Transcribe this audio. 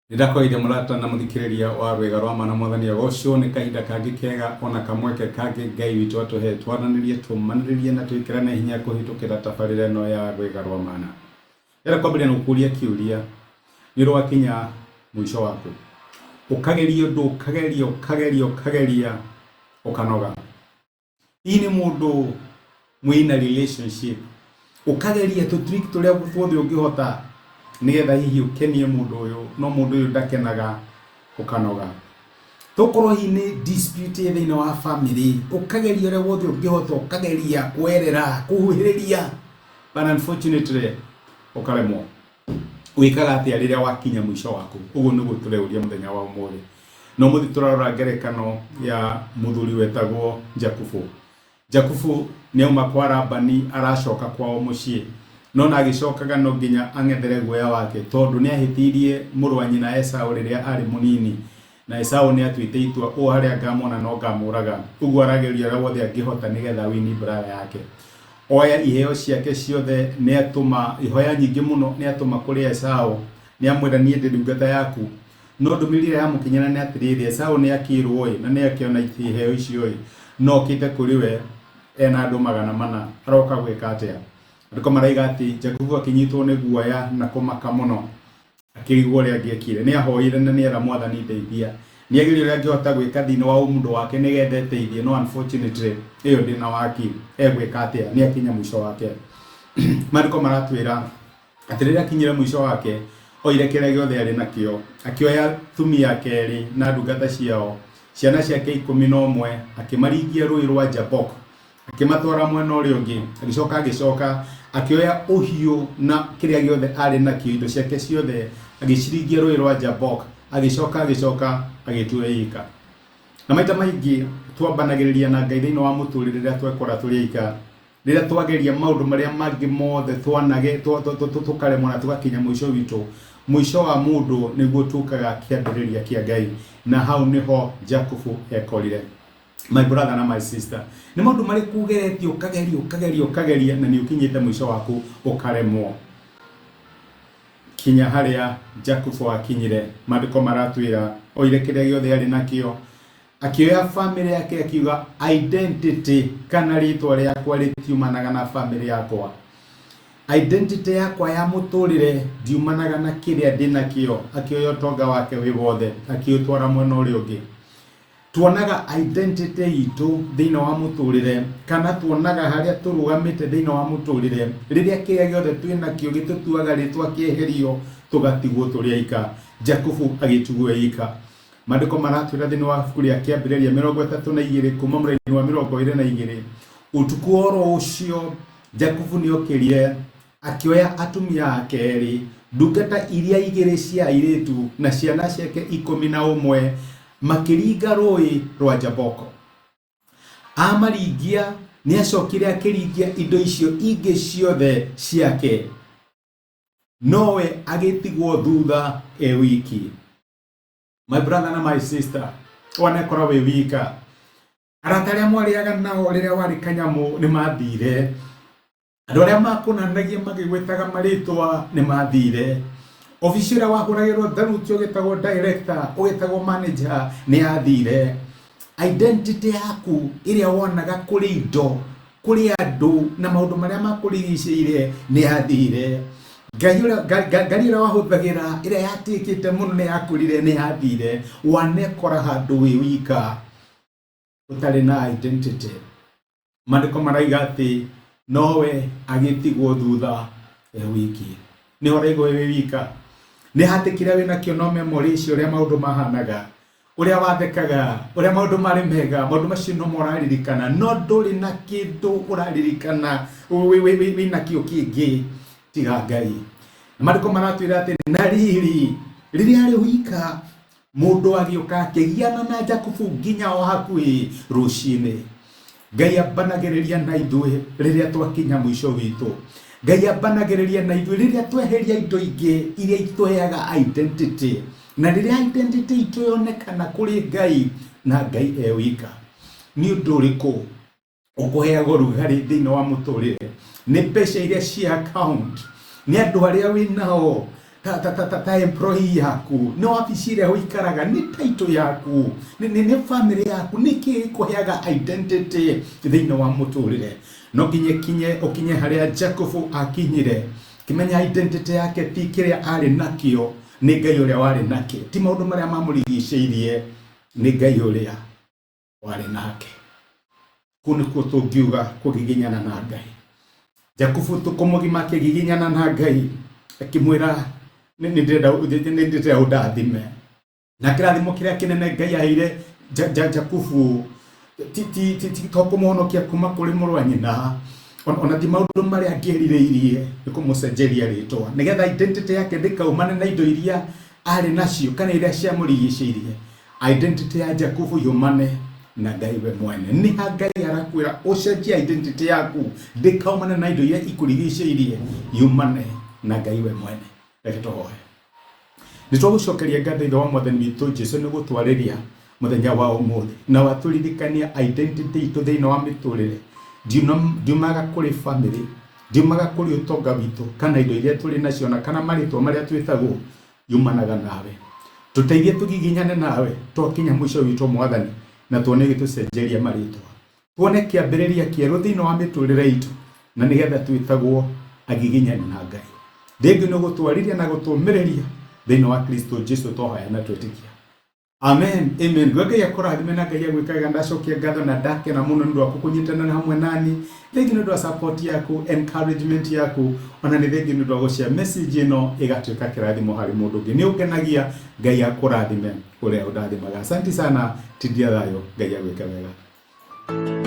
Nĩndakwaria mũrata na mũthikĩrĩria wa rwĩga rwa mana mwathani agocwo nĩ kahinda kangĩ kega ona kamweke kangĩ Ngai witũ atũhe twaranĩrie tũmanĩrĩrie na twĩkĩrane hinya kũhĩtũkĩra tabarĩra ĩno ya rwĩga rwa mana. Ndĩrenda kwambĩrĩria na gũkũria kĩũria, nĩ ũrĩ wakinya mũico waku? Ũkageria ũndũ ũkageria ũkageria ũkageria ũkanoga. Hihi nĩ mũndũ mwĩna relationship ũkageria tũ trick tũrĩa tuothe ũngĩhota nĩgetha hihi ũkenie mũndũ ũyũ no mũndũ ũyũ ndakenaga ũkanoga. Tokorwo hihi nĩ dispute ĩ thĩinĩ wa family ũkageria ũrĩa wothe ũngĩhota ũkageria kwerera kũhuhĩrĩria but unfortunately ũkaremwo. Wĩkaga atĩa rĩrĩa wakinya mũico waku? Ũguo nĩguo tũreũria mũthenya wa ũmũthĩ. Na ũmũthĩ tũrarora ngerekano ya mũthuri wetagwo Jakubu. Jakubu nĩ auma kwa Labani aracoka kwao mũciĩ. No na agĩcokaga no nginya ang'ethere guoya wake tondũ nĩ ahĩtĩirie mũrũ wa nyina Esau rĩrĩa arĩ mũnini. Na Esau nĩ atuĩte itua ũũ harĩa ngamona no ngamũraga. Ũguo arageria ũrĩa wothe angĩhota nĩgetha awini brother yake. Oya iheo ciake ciothe nĩ atũma, ihoya nyingĩ mũno nĩ atũma kũrĩ Esau. Nĩ amwĩra niĩ ndĩ ndungata yaku. No ndũmĩrĩri ĩrĩa yamũkinyĩra nĩ atĩrĩrĩ, Esau nĩ akĩrwo ĩ, na nĩ akĩona iheo icio ĩ, no okĩte kũrĩ we ena andũ 400. Aroka gwĩka atĩa? Andĩko maraiga atĩ Jakubu akĩnyitwo nĩ guoya na kũmaka mũno. Akĩrigwo ũrĩa angĩekire. Nĩ ahoire na nĩera mwathani ndeithia. Nĩ ageria ũrĩa angĩhota gwĩka thĩinĩ wa ũmũndũ wake nĩgetha eteithie no unfortunately ĩyo ndĩ na waki. Egwĩka atĩa? Nĩ akinya mũico wake. Maandĩko maratwĩra atĩ rĩrĩa akinyire mũico wake oire kĩrĩa gĩothe arĩ nakĩo, akĩoya atumia ake erĩ na ndungata ciao, ciana ciake 11, akĩmaringia rũĩ rwa Jabok akĩmatwara mwena ũrĩa ũngĩ agĩcoka agĩcoka akĩoya ũhiũ na kĩrĩa gĩothe arĩ nakĩo indo ciake ciothe agĩciringia rũĩ rwa Jabok agĩcoka agĩcoka agĩtua ika. Na maita maingĩ twambanagĩrĩria na Ngai thĩinĩ wa mũtũrĩre rĩrĩa twekora tũrĩ aika, rĩrĩa twageria maũndũ marĩa mangĩ mothe twanage tũkaremwo na tũgakinya mũico witũ. Mũico wa mũndũ nĩguo ũtuĩkaga kĩambĩrĩria kĩa Ngai, na hau nĩho Jakubu ekorire. My brother na my sister, nĩ maũndũ marĩkũ ũgeretie ũkageria ũkageria ũkageria na nĩ ũkinyĩte mũico waku ũkaremwo? Kinya harĩa Jakubu akinyire, maandĩko maratwĩra oire kĩrĩa gĩothe arĩ nakĩo, akĩoya famĩlĩ yake akiuga identity kana rĩtwa rĩakwa rĩtiumanaga na famĩlĩ yakwa. Identity yakwa ya mũtũrĩre ndiumanaga na kĩrĩa ndĩ nakĩo. Akĩoya ũtonga wake wĩ wothe akĩũtwara mwena ũrĩa ũngĩ. Tuonaga identity itũ thĩinĩ wa mũtũrĩre kana tuonaga harĩa tũrũgamĩte thĩinĩ wa mũtũrĩre rĩrĩa kĩrĩa gĩothe twĩ nakĩo gĩtũtuaga rĩtwa kĩeherio tũgatigwo tũrĩ aika. Jakubu agĩtigwo e ika. Maandĩko maratwĩra thĩinĩ wa ibuku rĩa Kĩambĩrĩria 32 kuma mũraini wa 22, ũtukũ oro ũcio Jakubu nĩokĩrire Akĩoya atumia ake erĩ, ndungata iria igĩrĩ cia airĩtu, na ciana ciake 11, makĩringa Rũũĩ rwa Jaboko. Aamaringia, nĩacookire akĩringia indo icio ingĩ ciothe ciake, nowe agĩtigwo thuutha e wiki. My brother na my sister, wanekora wĩ wika. Arata arĩa mwarĩaga nao rĩrĩa warĩ kanyamũ nĩ mathire. Andũ arĩa makũnanagia magĩgwĩtaga marĩtwa nĩ mathire. Obici ũrĩa wahũragĩrwo tharuti ũgĩtagwo director, ũgĩtagwo manager nĩ yathire. Identity yaku ĩrĩa wonaga kũrĩ indo, kũrĩ andũ na maũndũ marĩa makũrigicĩirie nĩ yathire. Ngai ũrĩa ngari ĩrĩa wahũthagĩra ĩrĩa yatĩkĩte mũno nĩ yakũrire nĩ yathire. Wanekora handũ wĩ wika ũtarĩ na identity. Maandĩko maraiga atĩ nowe agĩtigwo thutha e wiki. Nĩ ũraigua wĩ wika? Nĩ hatĩ kĩrĩa wĩ nakĩo no memory icio ũrĩa maũndũ mahanaga, ũrĩa wathekaga, ũrĩa maũndũ marĩ mega, maũndũ macio nomo ũraririkana, no ndũrĩ na kĩndũ ũraririkana wĩ nakĩo kĩngĩ tiga Ngai. Na maandĩko maratwĩra atĩ na rĩrĩ, rĩrĩa arĩ wika Mũndũ agĩũka akĩgiana na Jakubu nginya o hakuhĩ rũcinĩ. Ngai ambanagĩrĩria na ithuĩ rĩrĩa twakinya mũico witũ. Ngai ambanagĩrĩria na ithuĩ rĩrĩa tweheria indo ingĩ iria itũheaga identity. Na rĩrĩa identity itũ yonekana kũrĩ Ngai na Ngai e wika, nĩ ũndũ ũrĩkũ ũkũheaga ũrugarĩ thĩinĩ wa mũtũrĩre? Nĩ mbeca iria cia account, nĩ andũ arĩa wĩ nao ta, ta, ta, ta, ta employee yaku, nĩ wabici ĩrĩa ũikaraga, nĩ title yaku, nĩ family yaku, nĩ kĩĩ gĩkũheaga identity thĩinĩ wa mũtũrĩre? No nginya ũkinye harĩa Jakubu akinyire, kĩmenya identity yake ti kĩrĩa arĩ nakĩo, nĩ Ngai ũrĩa warĩ nake, ti maũndũ marĩa mamũrigicĩirie, nĩ Ngai ũrĩa warĩ nake. Kũu nĩkuo tũngiuga kũgiginyana na Ngai. Jakubu ũtukũ mũgima akĩgiginyana na Ngai, akĩmwĩra nĩ ndĩrenda ũndathime. Na kĩrathimo kĩrĩa kĩnene Ngai aheire Jakubu ti to kũmũhonokia kuma kũrĩ mũrũ wa nyina, ona ti maũndũ marĩa angĩerirĩirie, nĩ kũmũcenjeria rĩtwa nĩgetha identity yake ndĩkaumane na indo iria arĩ nacio kana iria ciamũrigicĩirie. Identity ya Jakubu yumane na Ngai we mwene. Nĩ ha Ngai arakwĩra ũcenjie identity yaku ndĩkaumane na indo iria ikũrigicĩirie, yumane na Ngai we mwene. Reke tũhoe. Nĩ twagũcokeria ngatho Ithe wa Mwathani witũ Jesu nĩ gũtwarĩria mũthenya wa ũmũthĩ na watũririkania identity itũ thĩinĩ wa mĩtũrĩre. Ndiumaga kũrĩ family, ndiumaga kũrĩ ũtonga witũ kana indo iria tũrĩ nacio na kana marĩtwa marĩa twĩtagwo, yumanaga nawe. Tũteithie tũgiginyane nawe twakinya mũico witũ Mwathani, na tuone ũgĩtũcenjeria marĩtwa, tuone kĩambĩrĩria kĩerũ thĩinĩ wa mĩtũrĩre itũ, na nĩgetha twĩtagwo agiginyani na Ngai. Rĩngĩ nĩ gũtwarĩria na gũtũmĩrĩria thĩinĩ wa Kristo Jesu twahoya na twĩtĩkia. Amen. Amen. Gwe Ngai akũrathime na Ngai agwĩke wega. Ndacokia ngatho na ndakena mũno nĩ ũndũ waku kũnyitanĩra hamwe nani. Thengi nĩ ũndũ wa support yaku, encouragement yaku, ona nĩ thengi nĩ ũndũ wa gũshare message ĩno ĩgatuĩka kĩrathimo harĩ mũndũ ũngĩ. Nĩ ũngenagia. Ngai akũrathime ũrĩa ũndathimaga. Asante sana. Tindia thayũ. Ngai agwĩke wega.